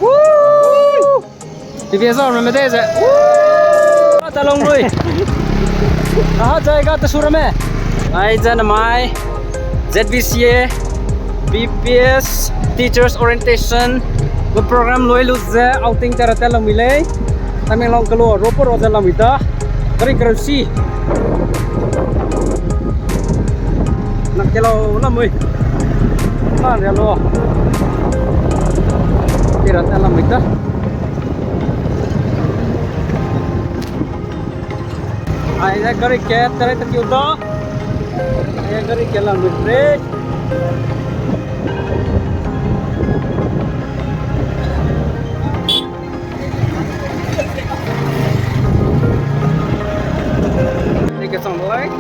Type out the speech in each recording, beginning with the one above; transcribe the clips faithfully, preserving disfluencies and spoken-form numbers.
Woo! T V S R me de ze. Woo! Ata long lui. Aha, jai ga ta sura me. Ai, zan mai. Z B C A, B P S, Teachers Orientation, gu program lui lu ze outing tera ta lamui lei. Tamenglong kelo, ropo ro ze lamui da. Kari karo si. Nak kelo lamui. Na ria lo. Tera ta lamui da. Ai, ne gari ke, tere ta kiu da. Ai, gari ke lam rit re. Thank you so much.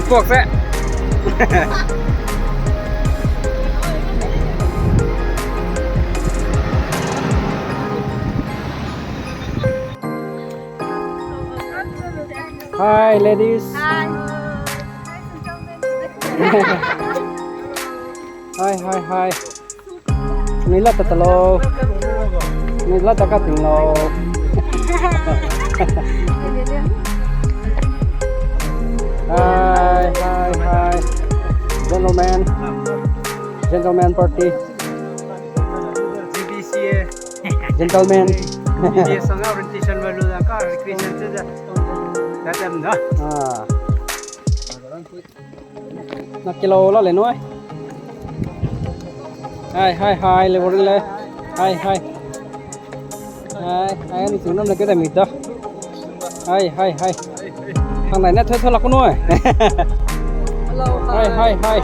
Puak se. Hi, ladies. Hi. Hi, hi, hi. Nui la ta ta lo. Nui la ta ka ting lo. Hi, hi, hi. Gentleman. Gentleman party. G B C A. Gentleman. G B C A sang orientation ma lu da ka recreation se da. Da tem da. Ah. Na kilo la le noi. Hi, hi, hi, le wor le. Hi, hi. Hi, hi, ni sung nam le ke da mi da. Hi, hi, hi. Hang nai na thoi thoi la ku noi. Hello, hi, hi, hi.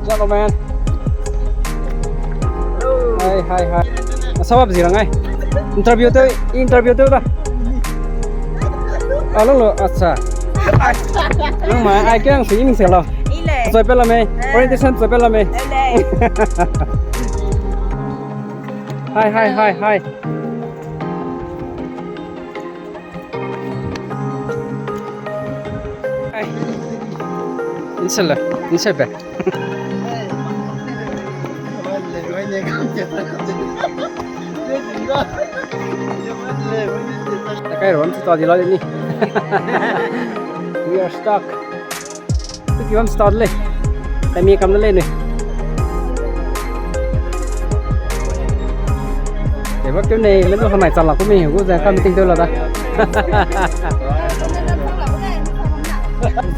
Gentleman. Hi, hi, hi. Asa wa bzi rang ai. Interview te, interview te da. Alo lo, acha. Nang ma, ai ke ang sui ning se lo. Ile. Soi pe la me. Eh. Orientation soi pe la me. Ile. Hi, hi, hi, hi. Ai. Insel, insel be. Takai ron study la ni. We are stuck. Tu ki bam start le. Tami kam le ne. Te ba keu ne, le no hanai chala ku me, gu ze kam ting teu la da.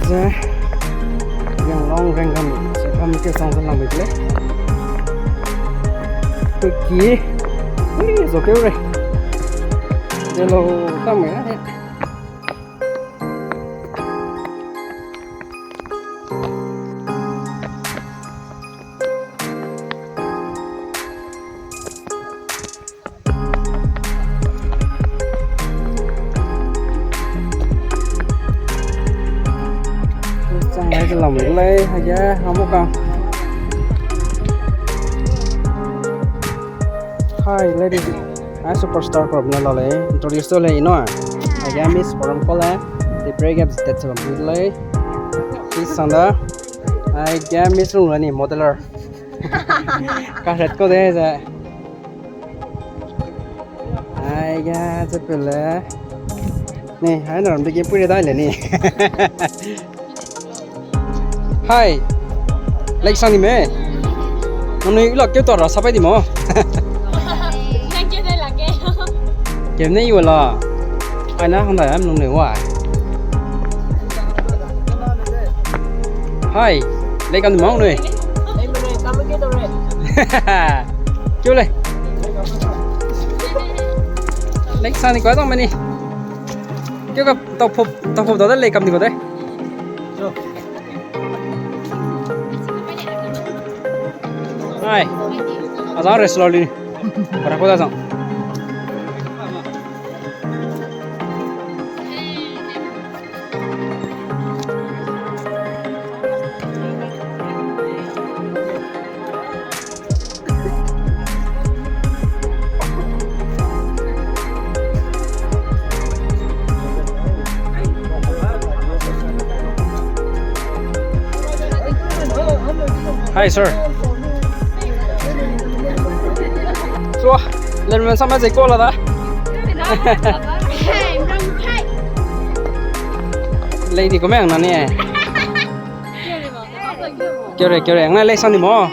Ze. Yang long reng kam, kam ke sang sang lang le. Tu ki. Ui, zo keu re. Ze lo tam me. Chang lai ke lam lei, hage, hamu ka. Hi, ladies. Ai superstar program na la lei, introduce to lei ino. Ai ga Miss Forum ko le, the break up that se bam lei. Miss sang da. Ai ga Miss Rung ni modeler. Ka red ko de ze. Ai ga ze pele. Ni, ai na ram de ke pui re dai le ni. Hi. Like sang ni me. Nangnui la keu ta ra sapai di mo. Nang keu dai la ke. Kem ne i wala. Ai na hang dai am nangnui wa. Hi. Like kam di mo nui. Keu le. Like sang ni kwa dang me ni. Keu ka tau phop, tau phop da da like kam di ko de. Ai. Azang restaurant li. Para ko da zang. Hi, sir. Chua, lermen sama zai ko la da. Lei di ko meng na ni. Kere, kere, ngai lei sang ni mo.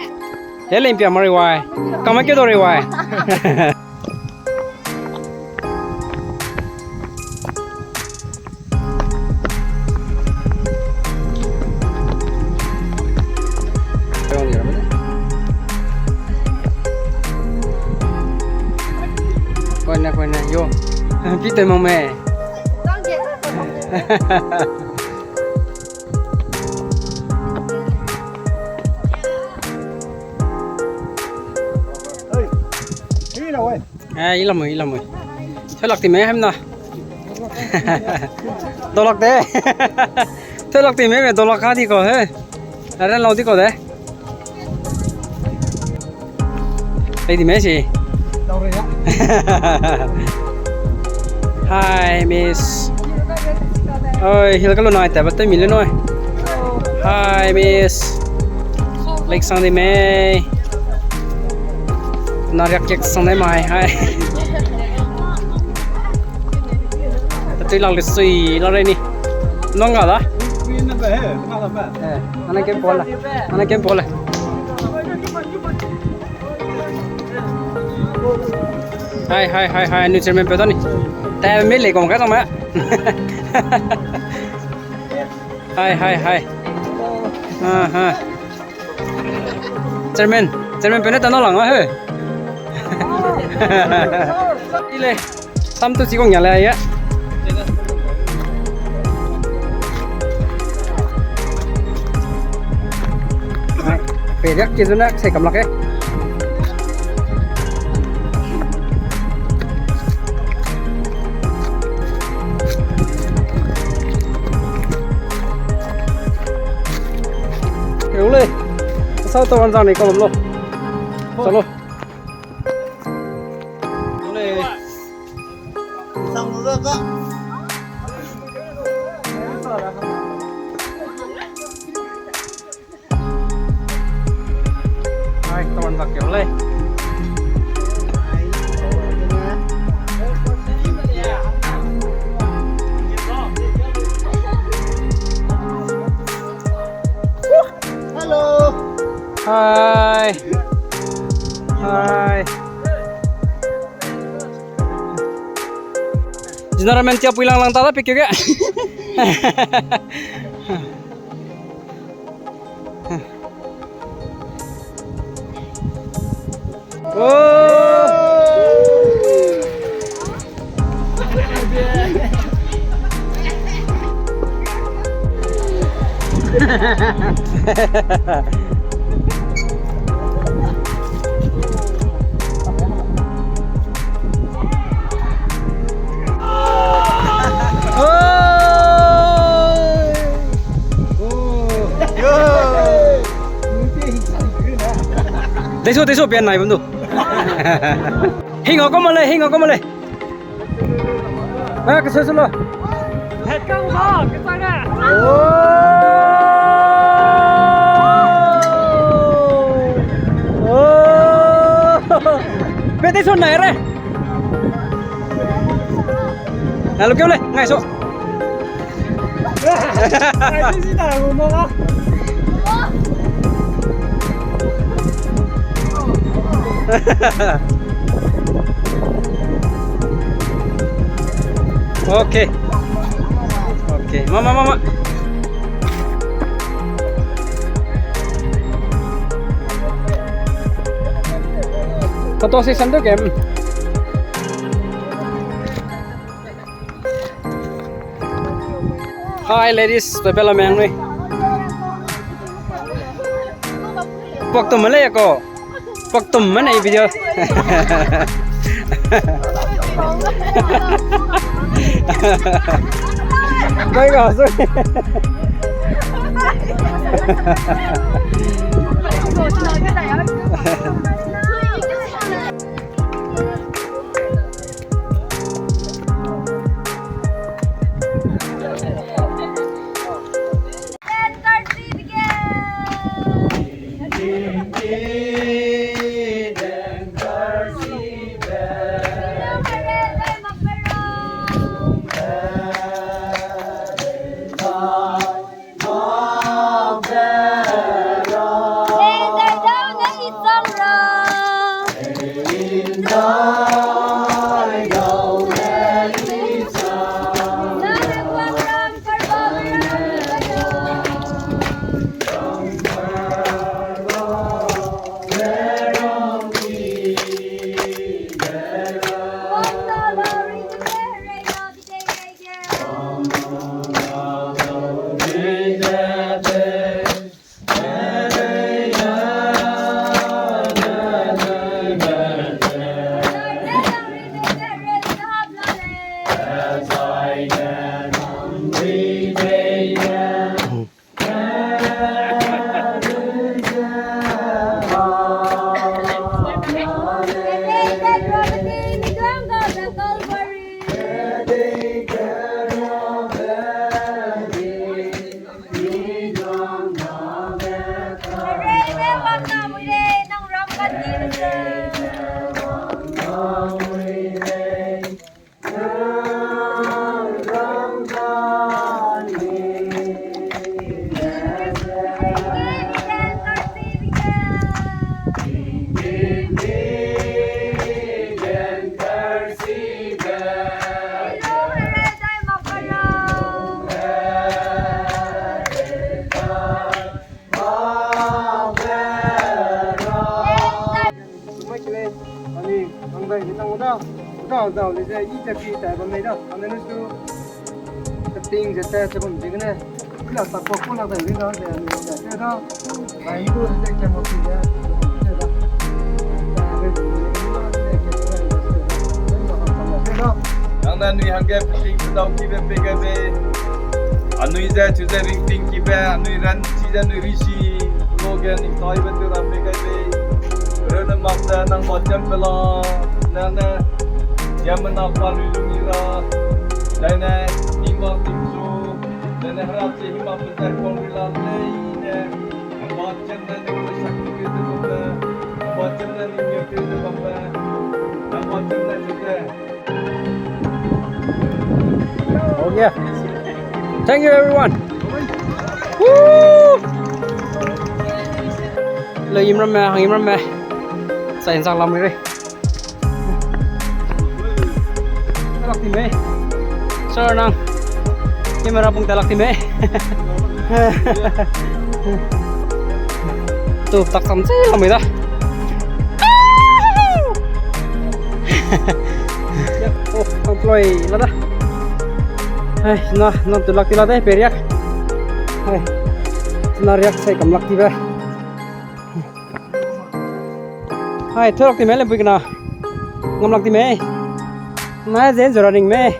He lei mpia mari wai. Kama ke do ri wai. Koine, koine, yo. Pi te mong me. Eh, ilamui, ilamui. Thelak ti me hem na. Dolak de. Thelak ti me me dolak ka di ko he. Aren lau di ko de. Lei di me si. Hi, miss. Oi, hil ka lu nai ta ba te mi le noi. Hi, miss. Lake sang di me. Na riak kek sang de mai, hi. Tatui lak le sui la re ni. Nong ga da? Eh, ana kem pole. Ana kem pole. Hai, hai, hai, hai, nu chairman pe da ni. Ta me le kong ka sang me. Hai, hai, hai. Aha. Chairman, chairman pe ne ta na lang a he. Ile. Sam tu chi kong ya le ya. Pe riak ki zuna sei kam lak e. Ke le. Sau to wan zang ni kam lo. Chalo. Hai, teman bak keu lei. Hello. Hai. Hai. Jinaramen tia pui lang lang ta da pik ke. Oh. Teiso, teiso, pian nai bam du. Hing a kau ma lei, hing a kau ma lei. Ah, ke sui sui lo. Hetkang ba, ke sa ga. Oh. Oh. Pe teiso nai re. Na lu keu lei, ngai so. Okay. Okay. Mama, mama. Photo session du kem. Hi, ladies, pe pe la meng nui. Pak tum mele ko. Pak tum mene video. Bai ga, sorry. Zau, zau, le ze, i ze pi tai bam mei da. Ane nu su, ting ze te, ze bam ziegene. Ila sa ko ko la da, wi da, ze, ni da, ze da. Ai, i du ze ke mo pi ze, ze da. Nang ne anui hangge peting pedau kibe pei gai bei. Anui ze chu ze ringting kibe, anui ran chi ze anui risi, lo ge ning tai be te ra pei gai bei. Rene mak ze nang ba chem pe la, nang ne, yamena pa lui lu mi ra, dai ne, ning ba ting su, dai ne hera che hima pe ze kong ri la lei ne, ba chem ne, ne ko sak ki ke ze bam be, ba chem ne, ning ye ke ze bam be, ba chem ne, ze ke. Okay. Thank you, everyone. Woo! Lo imram me, hang imram me. Sa insak lam re. Talak ti mei. Sir nang. Camera pung talak ti mei. Tu tak tam chi lam mei da. Oh, employee la da. Hai, na, na tu lak ti la de, pe riak. Hai. Na riak sai kam lak ti be. Hai, thulak ti mei lem pui kena. Ngam lak ti mei. Na zen zora ring mei.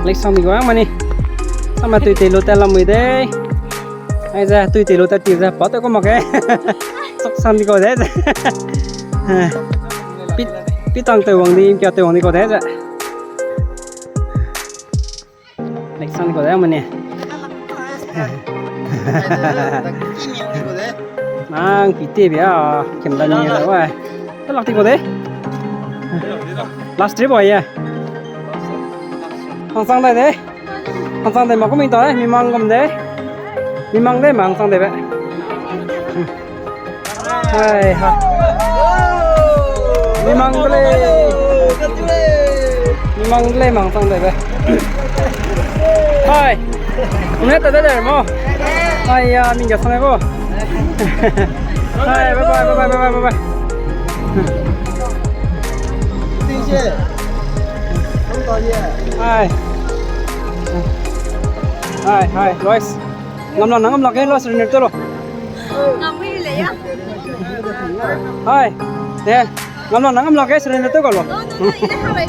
Lei sang di guang mani. Sama tui tei lu ta lamui dei. Ai ze tui tei lu ta ti ze pa te ko mak e. Sok sang di ko dei ze. Pi, pi tang tei wang di, kia tei wang di ko dei ze. Next time ko da mane. Nang pi te bia, kem da ni da wai. Talak ti ko de. Last trip wai ye. Hangsang dai de. Hangsang dai ma ku ming ta, mi mang gum de. Mi mang de, ma hangsang dai be. Hai, ha. Mi mang de lei. Mi mang de lei, mang sang de be. Hai. Ne ta de de mo. Hai ya, mi ga sang ko. Hai, bye bye, bye bye, bye bye, bye bye. Hai. Hai, hai, guys. Ngam la, ngam la, ke la, surrender te lo. Ngam mi le ya. Hai. Te. Ngam la, ngam la, ke surrender te ko lo. No, no, no, ile ha bai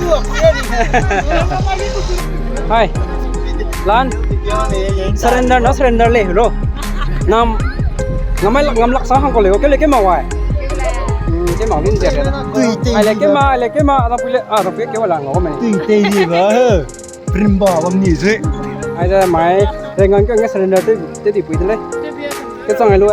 ba. Hai. Lan. Surrender na surrender le lo. Nam. Ngam la, ngam la sa hang ko le, ke le ke ma wai. Hmm, ke ma lin je. Ai le ke ma, ai le ke ma, da pui le, ah, da pui ke wa lang lo me. Tui te ni ba. Primba bam ni zui. Ai da mai, rengan ke nge surrender te, te di pui de lei. Ke chang ai lu.